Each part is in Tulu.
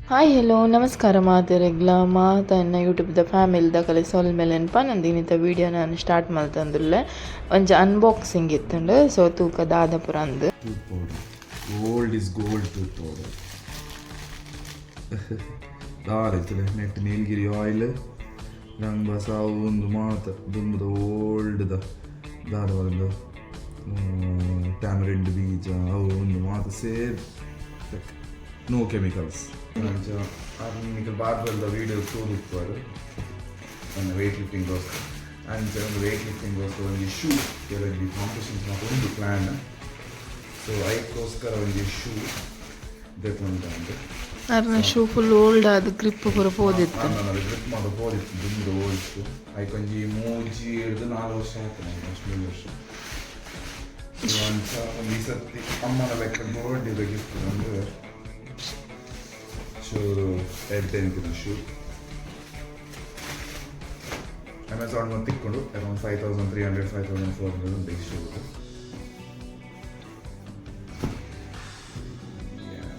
Hi hello ನಮಸ್ಕಾರ ಮಾತೆರೆಗ್ಲ ಮಾತನ್ನ ಯೂಟ್ಯೂಬ್ದ ಫ್ಯಾಮಿಲಿದ ಕಲೆ ಸೊಲ್ಮೆಲೆನ್ ಪನೊಂದು ವಿಡಿಯೋ ನಾನು ಸ್ಟಾರ್ಟ್ ಮಲ್ತಂದುಲ್ಲೆ ಒಂಜಿ ಅನ್ಬಾಕ್ಸಿಂಗ್ ಇತ್ತುಂಡು. ಸೊ ತೂಕ ದಾದಪುರ ಅಂದು. Tooth powder, old is gold tooth powder. ದಾದ ಇತ್ತಲೆ ನೆಟ್ ನೀಲಗಿರಿ ಆಯಿಲ್ ರಂಗ್ ಬಸ ಒಂದು ಮಾತ ದುಂಬುದ ಓಲ್ಡ್ದ ದಾದ ಒಂದು ಟ್ಯಾಮರಿಂಡ್ ಬೀಜ ಅವು ಒಂದು ಮಾತ ಸೇರ್, ನೋ ಕೆಮಿಕಲ್ಸ್. ಅಂಚ ನಿಕಲ್ ಬಾರ್ಬೆಲ್ದ ವೀಡಿಯೋ ತೂದುಪ್ಪರು ನನ್ನ ವೆಯ್ಟ್ ಲಿಫ್ಟಿಂಗ್ಗೋಸ್ಕರ. ಅಂಚ ಒಂದು ವೆಯ್ಟ್ ಲಿಫ್ಟಿಂಗ್ಗೋಸ್ಕರ ಒಂಜಿ ಶೂ, ಕೆಲವೊಂಜಿ ಕಾಂಪಿಟೇಷನ್ಸ್ ಮಾತ ಉಂಡು ಪ್ಲ್ಯಾನ್. ಸೊ ಐಕ್ಕೋಸ್ಕರ ಒಂಜಿ ಶೂ ದೆತೊಂದು. ಅರ್ನ shoe full old ಆದ್ ಗ್ರಿಪ್ ಪೂರ ಪೋದಿತ್ತು. ನಾನು ಗ್ರಿಪ್ ಮಾತ ಪೋದಿತ್ತು, ದುಂಬುದ ಓಲ್ಡ್ ಶೂ. ಐಕೊಂಜಿ 3 ಹಿಡ್ದು 4 ವರ್ಷ ಆಯ್ತು ನಂಗೆ, ಅಷ್ಟು 3 ವರ್ಷ. ಸೊ ಅಂಚ ಒಂದು ಈ ಸರ್ತಿ ಅಮ್ಮನ ಲೆಕ್ಕ ಗೋಲ್ಡ್ ಇದೆ ಗಿಫ್ಟ್ ಅಂದ್ರೆ ಶೂ ಎಡ್ಡೆನಿಕ್ಕಿನ ಶೂ. ಅಮೆಝಾನ್ ಒಂದು ತಿಕ್ಕೊಂಡು around 5300, 5400 ಉಂಟು ಈ ಶೂ.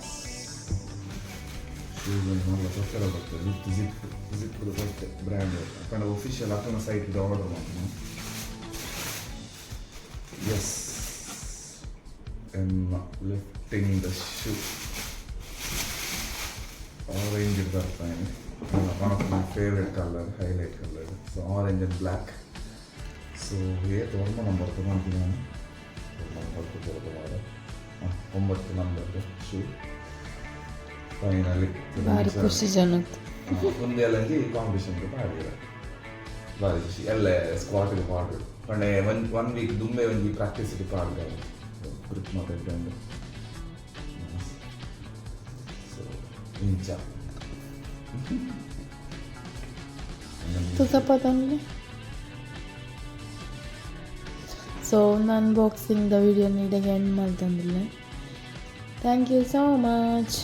S, shoes ಮಲ್ಲ ಸೊಕ್ಕರ ಬರ್ತದೆ with zip. Zip first brand ಪಂಡ ಒಫಿಷಿಯಲ್ ಅಪ್ಪನ ಸೈಟ್ ಆರ್ಡರ್ ಮಾಡ್ತೀನಿ. S, M lifting the shoe orange ಬರ್ತಾನೆ, one of my favourite colour, highlight colour. So orange and black. So ಏತ್ ಒಂಬ ನಂಬರ್ ತೊಗೊತೀನಿ ನಾನು? ಒಂಬತ್ತು, 9 number shoe finally. ಬಾರಿ ಖುಷಿ ಜನಕ್ಕೆ. ಮುಂದೆ ಎಲ್ಲ ಕಾಂಪಿಟೇಷನ್ ಪಾಡಿರ, ಬಾರಿ ಖುಷಿ. ಎಲ್ಲ ಸ್ಕ್ವಾಟ್ಗೆ ಪಾಡು ಪಂಡೆ one one week ದುಂಬೆ ಒಂಜಿ ಪ್ರಾಕ್ಟೀಸ್ಗೆ ಪಾಡ್ದೆ, ಗ್ರಿಪ್ ಮಾತಾಡ್ಕೊಂಡು. ಸೊ ಇಂಚ. ತುಸಪತನ್ಲೆ. ಸೊ ಒಂದು unboxing the video ನೀಡಗೆ end ಮಲ್ತೊಂದುಲ್ಲೆ. Thank you so much.